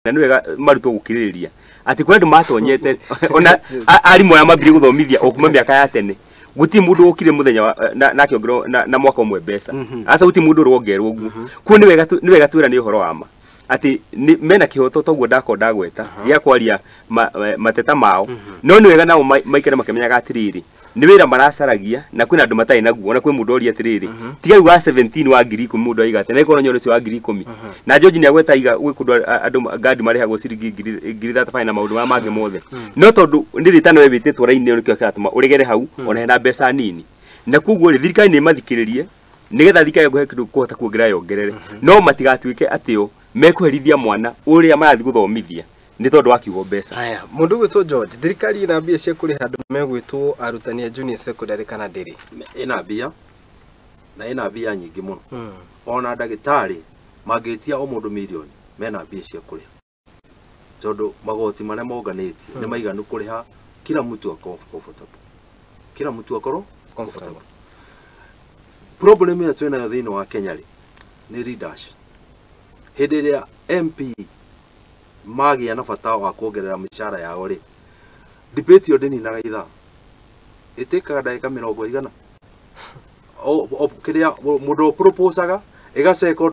Na nĩ wega marutwo gũkirĩrĩria atĩ kũrĩ andũ matonyete ona arimũ aya mambirie gũthomithia o kuma mĩaka ya tene, gũtirĩ mũndũ wokire mũthenya na akĩongererwo na mwaka ũmwe mbeca. Aca, gũtirĩ mũndũ ũrongerwo ũguo. Kuo nĩ wega twĩrane ũhoro wa ma atĩ mena kĩhoto, toguo ndakorwo ndagweta gĩa kwaria mateta mao, no nĩ wega nao maikare makĩmenyaga atĩrĩrĩ, nĩ wĩra maracaragia na kwĩna andũ matarĩ naguo. Ona kwĩ mũndũ oria atĩrĩrĩ, tiga rĩu wa 17 wa 10,000, mũndũ aiga atĩ na ikorwo nyone ũcio wa 10,000. Na George nĩ agweta iga gwĩ kũndũ andũ ngandi marĩhagwo ciringi ngiri 35 na maũndũ marĩa mangĩ mothe, no tondũ nĩ rĩtana we wĩtĩtwo raini ĩyo, nĩkĩo kĩratũma ũregere hau ona hena mbeca nini. Na koguo rĩ, thirikari nĩ ĩmathikĩrĩrie nĩgetha thirikari ĩkũhe kĩndũ kũhota kuongerera yongerere, no matigatuĩke atĩ o mekũherithia mwana ũrĩa marathiĩ gũthomithia nĩ tondũ wa kiugo mbeca. Haya, mũndũ ũgwĩtwo George, thirikari ĩna mbia cia kũrĩha andũ megwĩtwo arutani a junior secondary kana ndĩrĩ? Ĩna mbia na ĩna mbia nyingĩ mũno. Ona ndagĩtarĩ mangĩtia o mũndũ mirioni, mena mbia cia kũrĩha tondũ magoti marĩa monganĩtie nĩ maiganu kũrĩha kila mtu akorwo comfortable, kila mtu akorwo comfortable. Problem ĩrĩa twĩnayo thĩinĩ wa Kenya rĩ, nĩ leadership. Hĩndĩ ĩrĩa MP magĩa na bata wa kuongerera mĩcara yao rĩ, debate ĩyo ndĩninaga ithaa, ĩtĩkaga ndagĩka mĩrongo igana. Kĩrĩa mũndũ proposaga ĩgacekwo.